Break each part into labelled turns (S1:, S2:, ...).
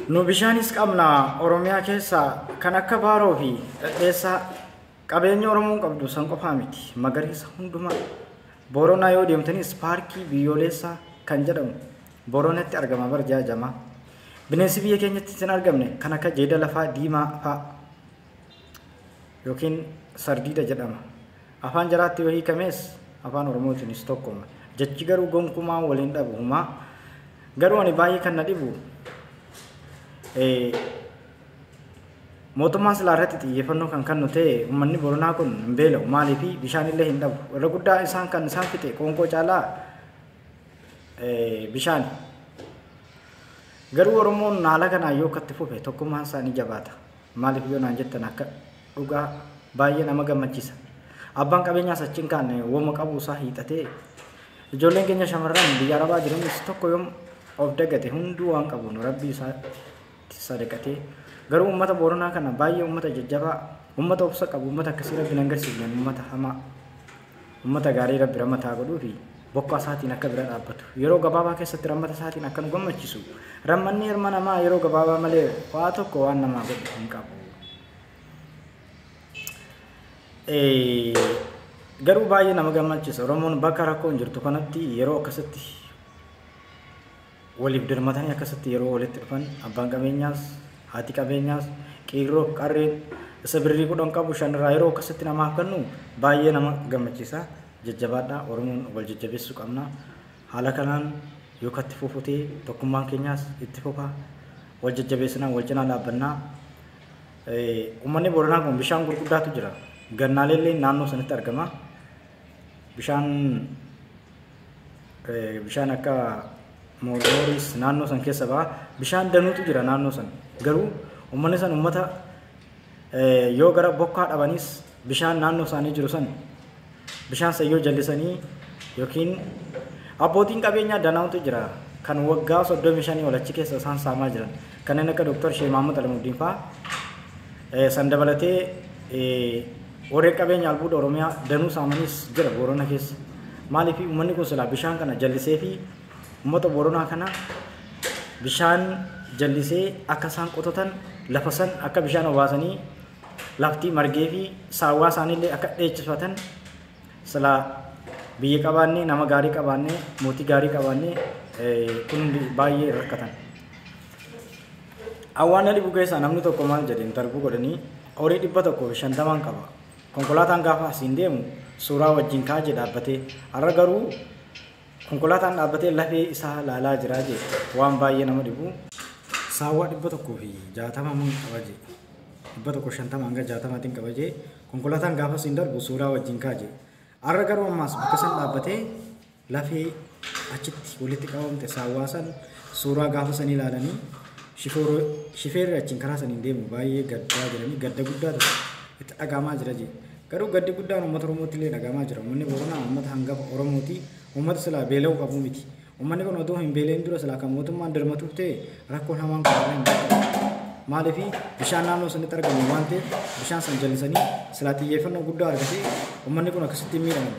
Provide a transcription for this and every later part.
S1: Nu bishaanis qabna Oromiyaa keessaa kan akka Baaroo fi Dhadheessaa. Qabeenya Oromoon qabdu san qofaa miti, magariisa hundumaa. Booranaa yoo deemtanis paarkii biyyoolessaa kan jedhamu Booranatti argama bar jaajama. Bineensi biyya keenyatti hin argamne kan akka jeedala faa, diimaa faa yookiin sardiida jedhama. Afaan jaraatti yoo hiikames afaan Oromootiinis tokkuma. Jechi garuu gonkumaa waliin dhabu humaa. Garuu ani baay'ee kan na dhibu mootummaan silaa irratti xiyyeeffannoo kan kennu ta'e uummanni Booranaa kun hin beela'u. Maaliif bishaan illee hin dhabu. Irra guddaa isaan kan isaan fixe qoonqoo caalaa bishaani. Garuu Oromoon haala kanaan yoo akkatti fufe tokkummaan isaanii jabaata. Maaliif yoo naan jettan akka dhugaa baay'ee nama gammachiisa. Abbaan qabeenyaas achi hin kaanne woma qabu isaa hiixatee ijoolleen keenya shamarran biyya Arabaa jiranis tokko yoom of dagate hunduu waan qabuun rabbii isaa sadaqatee. Garuu uummata Booranaa kana baay'ee uummata jajjabaa, uummata obsa qabu, uummata akkasii rabbi nan agarsiifne, uummata hamaa, uummata gaarii rabbi rammataa godhuu fi bokkaa isaatiin akka bira dhaabbatu yeroo gabaabaa keessatti rammata isaatiin akka nu gammachiisu. Rammanni hirma namaa yeroo gabaabaa malee waa tokko waan namaa godhu hin qabu. Garuu baay'ee nama gammachiisa. Oromoon bakka rakkoon jirtu kanatti yeroo akkasitti waliif dirmatanii akkasitti yeroo walitti dhufan abbaan qabeenyaas haati qabeenyaas qeerroo qarreen isa birrii 10 qabu 5 irraa yeroo akkasitti namaaf kennu baay'ee nama gammachiisa. Jajjabaadhaa, Oromoon wal jajjabeessuu qabna. Haala kanaan yoo katti fufutee tokkummaan keenyaas itti fufa. Wal jajjabeessinaa, wal cinaa dhaabbannaa. Uummanni Booranaa kun bishaan gurguddaatu jira. Gannaalee naannoo sanatti argama. Bishaan akka Moorooris naannoo san keessa ba'a. Bishaan danuutu jira naannoo san. Garuu uummanni san uummata yoo gara bokkaa dhabanis bishaan naannoo isaanii jiru san bishaan san yoo jallisanii yookiin abbootiin qabeenyaa danaatu jira kan waggaa 35 ol achi keessa isaan saamaa jiran kanneen akka Dr. Sheekh Mahammad Alamuddin fa'aa san dabalatee warreen qabeenya albuuda Oromiyaa danuu saamanis jira Boorana keessa. Maaliif uummanni kun silaa bishaan kana jallisee fi uummata Booranaa kana bishaan jallisee akka isaan qotatan lafa san akka bishaan obaasanii lafti margee fi saawwaa isaaniillee akka dheechisfatan silaa biyya qabaannee nama gaarii qabaannee mootii gaarii qabaannee kun hundi baay'ee rakkatan. Awwaanna dhibu keessaa namni tokko maal jedheen darbuu godhanii horii 150 qaba. Konkolaataan gaafa asiin deemu suuraa wajjin kaajee dhaabbatee har'a garuu konkolaataan dhaabbatee lafee isaa laalaa jiraa jee waan baay'ee nama dhibu. Saawwaa 160 mun qaba jee 150 hanga 60 qaba jee konkolaataan gaafa asiin darbu suuraa wajjin kaajee har'a garuu ammaas bakka san dhaabbatee lafee achitti walitti qabamte saawwaa san suuraa gaafa san ilaalanii shifeerri achiin karaa saniin deemu baay'ee gaddaa jiranii gadda guddaatu itti dhagahamaa jira jee. Garuu gaddi guddaan uummata Oromootti illee dhagahamaa jira. Uummanni Booranaa uummata hangafa Oromooti. Uummata silaa beela'uu qabu miti. Uummanni kun otoo hin beela'in dura silaa kan mootummaan dirmatuuf ta'e rakkoon hamaan kun irra hin qabu. Maaliif bishaan naannoo sanitti argamu waan ta'eef bishaan san jallisanii silaa xiyyeeffannoo guddaa argatee uummanni kun akkasitti hin miidhamu.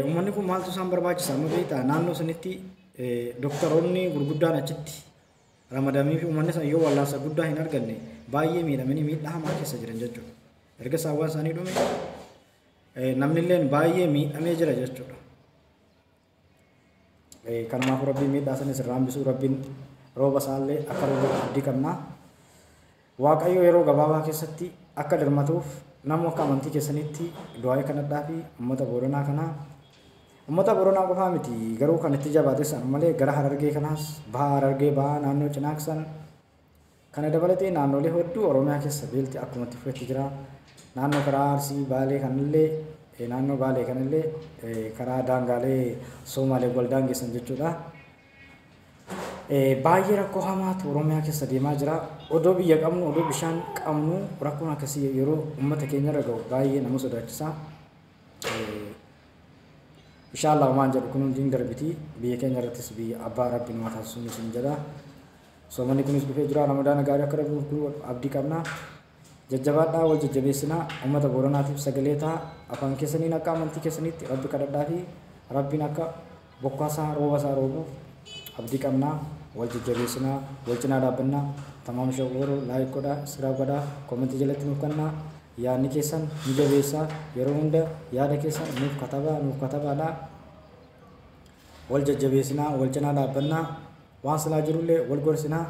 S1: Uummanni kun maaltu isaan barbaachisa amma beektaa naannoo sanitti doktoroonni gurguddaan achitti ramadamii fi uummanni san yoo wallaansa guddaa hin arganne baay'ee miidhamanii miidhaa hamaa keessa jiran jechuudha. Erga saawwan isaanii dhume namni illee baay'ee miidhamee jira jechuudha. Kanumaaf rabbiin miidhaa sanis irraa hambisuu rabbiin rooba isaallee akka rooba abdii qabna. Waaqayyo yeroo gabaabaa keessatti akka dirmatuuf namni akka amantii keessanitti du'aa kadhadhaa fi uummata Booranaa kanaa uummata Booranaa qofaa miti garuu kan itti jabaate san malee gara Harargee kanaas baha Harargee baha naannoo Cinaaksan kana dabalatee naannolee hedduu Oromiyaa keessa beelti akkuma itti fufetti jira. Naannoo karaa Arsii Baalee kanallee naannoo Baalee kanallee karaa daangaalee Somaalee wal daangessan jechuudha. Baay'ee rakkoo hamaatu Oromiyaa keessa deemaa jira. Odoo biyya qabnu odoo bishaan qabnu rakkoon akkasii yeroo uummata keenyarra ga'u baay'ee nama sodaachisa. Inshallah waan jedhu kun hundi hin darbiti. Biyya keenya irrattis biyya abbaa rabbi nu taasisuun isin jedha. Soomanni kunis dhufee jira. Ramadaana gaarii akka rabbi nuuf abdii qabna. Jajjabaadhaa wal jajjabeessinaa uummata Booranaatiif sagalee ta'a. Afaan keessaniin akka amantii keessaniitti rabbi kadhadhaa fi rabbiin akka bokkaasaa rooba isaa roobuuf abdii qabnaa. Wal jajjabeessinaa, wal cinaa dhaabbannaa. Tamaam shawwaroo like godhaa, subscribe godhaa, comment jalatti nuuf kennaa. Yaadni keessan nu jabeessaa. Yeroo hunda yaada keessan nuuf katabaa, nuuf katabaadhaa. Wal jajjabeessinaa, wal cinaa dhaabbannaa. Waan silaa jirullee wal gorsinaa.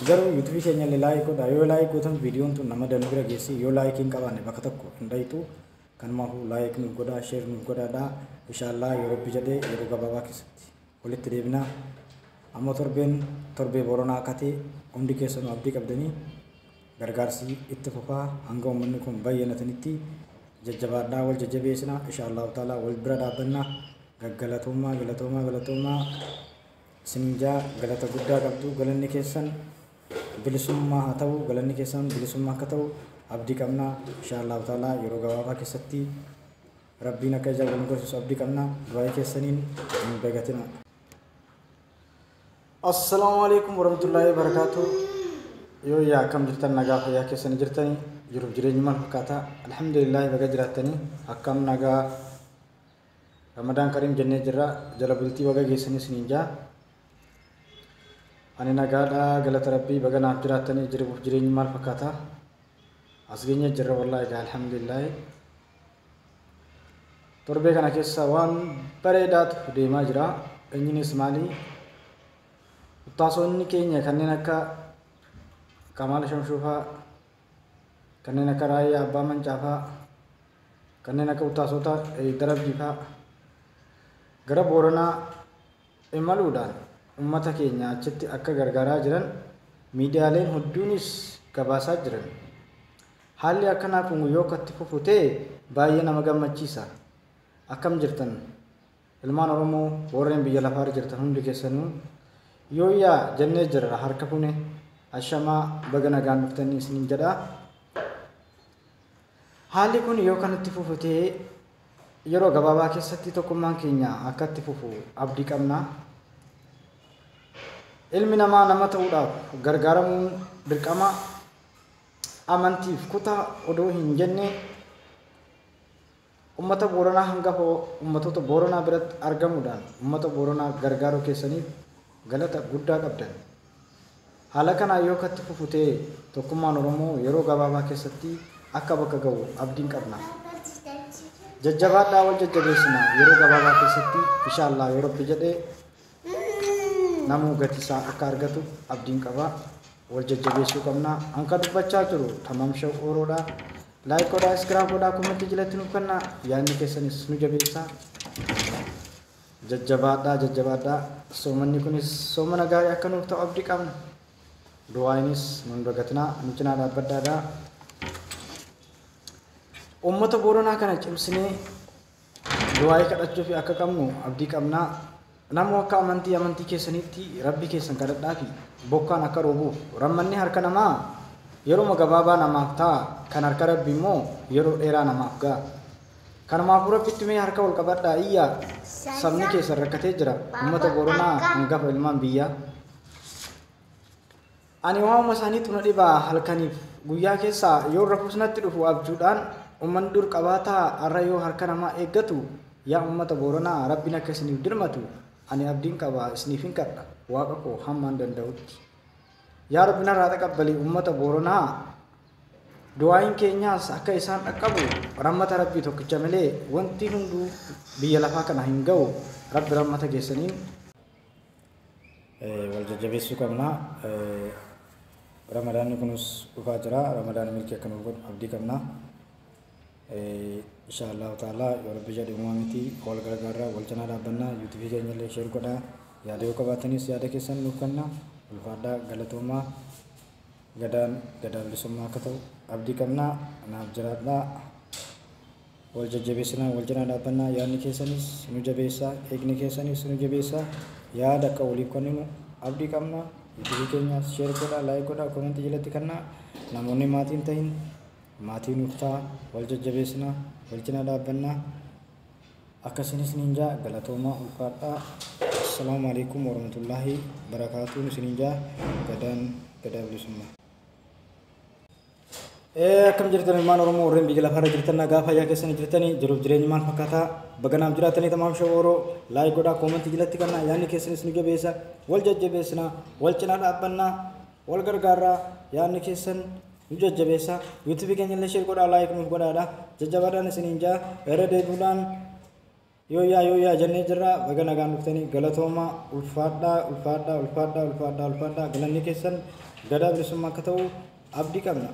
S1: Garuu YouTube keenya illee like godhaa. Yoo like gootan viidiyoon tun nama danuu bira geessi. Yoo like hin qabaanne bakka tokko hin dhayitu. Kanumaafuu like nuuf godhaa, share nuuf godhaadhaa. Inshaallaa yoo Rabbi jedhee yeroo gabaabaa keessatti walitti deebinaa. Amma torbeen torbee Booranaa akka ta'e hundi keessanuu abdii qabdanii gargaarsi itti fufaa hanga uummanni kun bayyanatanitti jajjabaadhaa, wal jajjabeessinaa. Inshaallahu ta'ala wal bira dhaabbannaa. Gaggalatoomaa, galatoomaa, galatoomaa. Isinin jaa galata guddaa qabdu. Galanni keessan bilisummaa haa ta'u, galanni keessan bilisummaa akka ta'u abdii qabna. Inshaallahu ta'ala yeroo gabaabaa keessatti Rabbiin akka ija wal nu gorsiisu abdii qabna. Du'aa keessaniin hin dagatina. Assalaamu alaikum warahmatullahi wabarakatuh. Yoo yaa akkam jirtan, nagaa fayyaa keessanii jirtanii, jiruuf jireenyi maal fakkaata? Alhamdulillah, baga jiraattanii. Akkam nagaa? Ramadaan Kariim jennee jirra. Jala bultii baga geessanii isiniin jaa. Ani nagaadha, galata Rabbii. Baga naaf jiraattanii. Jiruuf jireenyi maal fakkaata? As geenye jirra wallahi egaa, alhamdulillah. Torbee kana keessa waan bareedaatu deemaa jira. Innis maali? Uttaasonni keenya kanneen akka Kamaal Shamshuufaa, kanneen akka Raayyaa Abbaa Mancaafaa, kanneen akka uttaasota Darabjiifaa gara Booranaa imaluudhaan uummata keenya achitti akka gargaaraa jiran miidiyaaleen hedduunis gabaasaa jiran. Haalli akkanaa kun yoo akkatti fufu ta'e baay'ee nama gammachiisa. Akkam jirtan, ilmaan Oromoo warreen biyya lafaarra jirtan hundi keessanuu? Yoo yaa jennee jirra, harka fune, ashamaa, baga nagaan dhuftanii isiniin jedha. Haalli kun yoo kanatti fufu ta'e yeroo gabaabaa keessatti tokkummaan keenya akka itti fufu abdii qabna. Ilmi namaa nama ta'uudhaaf gargaaramuun dirqama. Amantiif kutaa odoo hin jenne ummata Booranaa hangafa ummatoota Booranaa biratti argamuudhaan ummata Booranaa gargaaruu keessaniif galata guddaa qabdan. Haala kanaan yoo katti fufu ta'e tokkummaan Oromoo yeroo gabaabaa keessatti akka bakka ga'u abdiin qabna. Jajjabaadhaa, wal jajjabeessina. Yeroo gabaabaa keessatti inshaallaa yoo Rabbi jedhee namuu gatisaa akka argatu abdiin qaba. Wal jajjabeessuu qabna. Anka dubbachaa jiru Tamam Shawqooroodha. Like godhaa, subscribe godhaa, comment jalatti nuuf kennaa. Yaadni keessanis nu jabeessaa. Jajjabaadhaa, jajjabaadhaa. Soomanni kunis soomana gaarii akka nuuf ta'u abdii qabna. Du'aayinis nun dagatinaa, nu cinaa dhaabbadhaadhaa. Uummata Booranaa kana cimsinee du'aayii kadhachuuf akka qabnu abdii qabnaa. Namuu akka amantii keessanitti Rabbi keessan kadhadhaa fi bokkaan akka roobuuf. Rammanni harka namaa yeroo gabaabaa namaaf ta'a, kan harka Rabbi immoo yeroo dheeraa namaaf ga'a. Kanumaafuu Rabbitti mee harka ol qabadhaa iyyaa, sabni keessan rakkatee jira, uummata Booranaa hangafa ilmaan biyyaa. Ani waamuma isaaniitu na dhibaa. Halkaniif guyyaa keessaa yoo rafuus natti dhufu abjuudhaan. Uummanni dur qabaataa har'a yoo harka namaa eeggatu, yaa uummata Booranaa, Rabbiin akka isiniif dirmatu ani abdiin qaba. Isiniif hin kadha Waaqa koo hammaan danda'utti. Yaa Rabbi, narraa taqabbali uummata Booranaa. Du'aayin keenyaas akka isaan dhaqqabu. Rammata Rabbii tokkicha malee wanti hunduu biyya lafaa kana hin ga'u. Rabbi rammata keessaniin wal jajjabeessuu qabna. Ramadaanni kunis dhufaa jira. Ramadaanni milkii akka nuuf godhu abdii qabna. Insha Allahu ta'ala yoo Rabbi jedhe uumaa miti wal gargaarra, wal cinaa dhaabbannaa. YouTube keenya illee share godhaa. Yaada yoo qabaatanis yaada keessan nuuf kenna. Ulfaadhaa, galatoomaa. Gadaan gadaa bilisummaa akka ta'u abdii qabna. Naaf jiraadhaa. Wal jajjabeessinaa, wal cinaa dhaabbannaa. Yaadni keessanis nu jabeessaa, eegni keessanis nu jabeessaa. Yaada akka waliif kenninu abdii qabna. YouTube keenya share godhaa, like godhaa, comment jalatti kennaa. Namoonni maatiin ta'in maatii nuuf ta'a. Wal jajjabeessinaa, wal cinaa dhaabbannaa. Akkasinis ninjaa, galatoomaa, ulfaadhaa. Assalaamu alaikum warahmatullaahi barakaatuun isinin jaa. Gadaan gadaa bilisummaa. Akkam jirtan ilmaan Oromoo warreen biyya lafaarra jirtan, nagaa fayyaa keessanii jirtanii? Jiruuf jireenyi maal fakkaataa? Baganaaf jiraatanii. Tamaam shabooroo like godhaa, comment jalatti kannaa, yaadni keessanis nu jabeessa. Wal jajjabeessinaa, wal cinaa dhaabbannaa, wal gargaarraa, yaadni keessan nu jajjabeessa. YouTube keenya illee share godhaa, like nuuf godhaadha. Jajjabaadhaan isiniin jaa. Irra deebi'uudhaan yooyyaa yooyyaa jennee jirra. Baga nagaan dhuftanii, galatoomaa, ulfaadhaa, ulfaadhaa, ulfaadhaa, ulfaadhaa, ulfaadhaa. Galanni keessan gadaa bilisummaa akka ta'u abdii qabna.